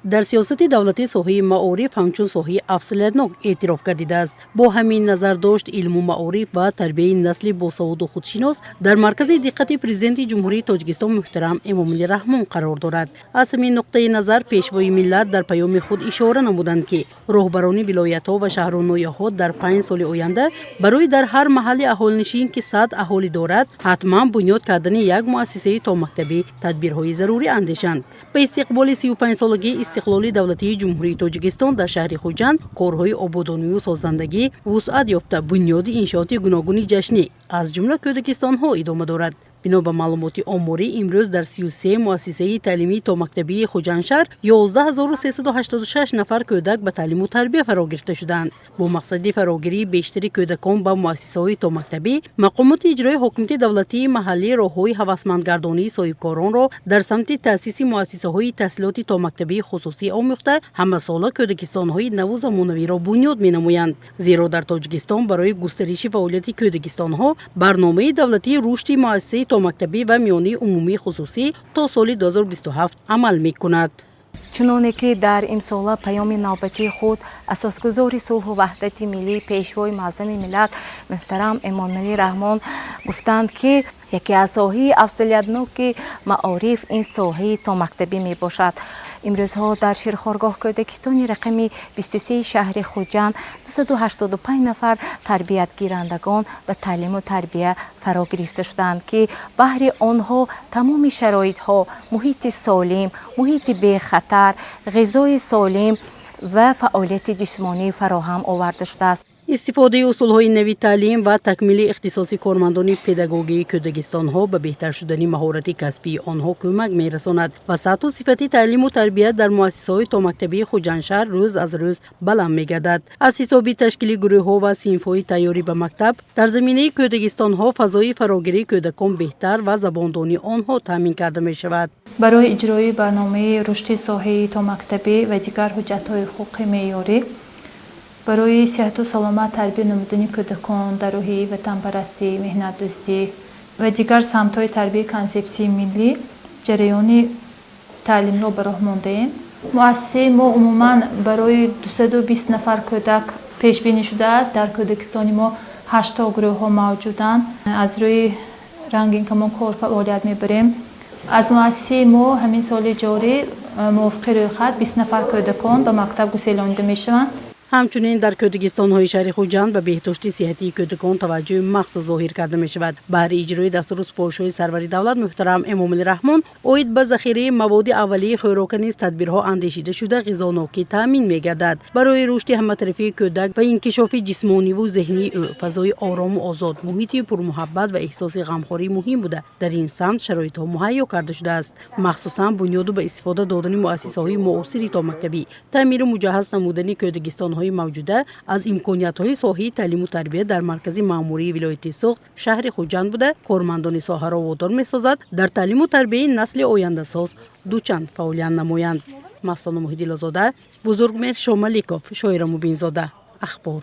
Дар сиёсати давлатӣ соҳаи маориф ҳамчун соҳаи афзалиятнок эътироф гардидааст. Бо ҳамин назардошт илму маориф ва тарбияи насли босаводу худшинос дар маркази диққати Президенти Ҷумҳурии Тоҷикистон муҳтарам Эмомалӣ Раҳмон қарор дорад. Аз ҳамин нуқтаи назар Пешвои миллат дар паёми худ ишора намуданд, ки роҳбарони вилоятҳо ва шаҳру ноҳияҳо дар 5 соли оянда барои дар ҳар маҳалли аҳолинишин, ки 100 аҳолӣ дорад, ҳатман бунёд кардани як муассисаи томактабӣ тадбирҳои зарурӣ андешанд. Ба истиқболи 35-солагии истиқлоли давлатии Ҷумҳурии Тоҷикистон дар шаҳри Хуҷанд корҳои ободонию созандагӣ вусъат ёфта, бунёди иншооти гуногуни ҷашнӣ, аз ҷумла кӯдакистонҳо, идома дорад. Бино ба маълумоти оморӣ, имрӯз дар 33 муассисаи таълимии томактабии Хуҷандшаҳр 11 386 нафар кӯдак ба таълиму тарбия фаро гирифта шудаанд. Бо мақсади фарогирии бештари кӯдакон ба муассисаҳои томактабӣ, мақомоти иҷрои ҳокимияти давлатии маҳаллӣ роҳҳои ҳавасмандгардонии соҳибкоронро дар самти таъсиси муассисаҳои таҳсилоти томактабии хусусӣ омӯхта, ҳамасола кӯдакистонҳои наву замонавиро бунёд менамоянд. Зеро дар Тоҷикистон барои густариши фаъолияти кӯдакистонҳо барномаи давлатии рушди муассисаи томактабӣ ва миёнаи умумии хусусӣ то соли 2027 амал мекунад. Чуноне ки дар имсола паёми навбатии худ Асосгузори сулҳу ваҳдати миллӣ, Пешвои муаззами миллат муҳтарам Эмомалӣ Раҳмон гуфтанд, ки яке аз соҳаи афзалиятноки маориф ин соҳаи томактабӣ мебошад. Имрӯзҳо дар ширхоргоҳ кӯдакистони рақами 23 шаҳри Хуҷанд 285 нафар тарбиятгирандагон ба таълиму тарбия фаро гирифта шудаанд, ки баҳри онҳо тамоми шароитҳо, муҳити солим, муҳити бехатар, ғизои солим ва фаъолияти ҷисмонӣ фароҳам оварда шудааст. Истифодаи усулҳои нави таълим ва такмили ихтисоси кормандони педагогии кӯдакистонҳо ба беҳтар шудани маҳорати касбии онҳо кӯмак мерасонад ва сатҳу сифати таълиму тарбият дар муассисаҳои томактабии Хуҷандшаҳр рӯз аз рӯз баланд мегардад. Аз ҳисоби ташкили гурӯҳҳо ва синфҳои тайёрӣ ба мактаб дар заминаи кӯдакистонҳо фазои фарогирии кӯдакон беҳтар ва забондонии онҳо таъмин карда мешавад. Барои иҷрои барномаи рушди соҳаи томактабӣ ва дигар ҳуҷҷатҳои ҳуқуқи меъёрӣ, барои сиҳату саломат тарбия намудани кӯдакон дар рӯҳияи ватанпарастӣ, меҳнатдӯстӣ ва дигар самтҳои тарбияи консепсияи миллӣ ҷараёни таълимро ба роҳ мондаем. Муассисаи мо умуман барои 220 нафар кӯдак пешбинӣ шудааст. Дар кӯдакистони мо ҳашто гурӯҳҳо мавҷуданд. Аз рӯи рангинкамон кор фаъолият мебарем. Аз муассисаи мо ҳамин соли ҷорӣ мувофиқи рӯйхат 20 нафар кӯдакон ба мактаб гуселонида мешаванд. Ҳамчунин дар кӯдакистонҳои шаҳри Хуҷанд ба беҳдошти сиҳатии кӯдакон таваҷҷӯҳи махсус зоҳир карда мешавад. Баҳри иҷрои дастуру супоришҳои сарвари давлат муҳтарам Эмомалӣ Раҳмон оид ба захираи маводи аввалияи хӯрока низ тадбирҳо андешида шуда, ғизонокӣ таъмин мегардад. Барои рушди ҳаматарафии кӯдак ва инкишофи ҷисмониву зеҳнии ӯ фазои орому озод, муҳити пурмуҳаббат ва эҳсоси ғамхорӣ муҳим буда, дар ин самт шароитҳо муҳайё карда шудааст. Махсусан бунёду ба истифода додани муассисаҳои муосири томактабӣ, таъмиру муҷаҳҳаз намудани кӯдакистонҳои мавҷуда аз имкониятҳои соҳаи таълиму тарбия дар маркази маъмурии вилояти Суғд, шаҳри Хуҷанд буда, кормандони соҳаро водор месозад, дар таълиму тарбияи насли ояндасоз дучанд фаъолият намоянд. Мастону Муҳиддилозода, Бузургмеҳр Шомаликов, Шоира Мубинзода, Ахбор.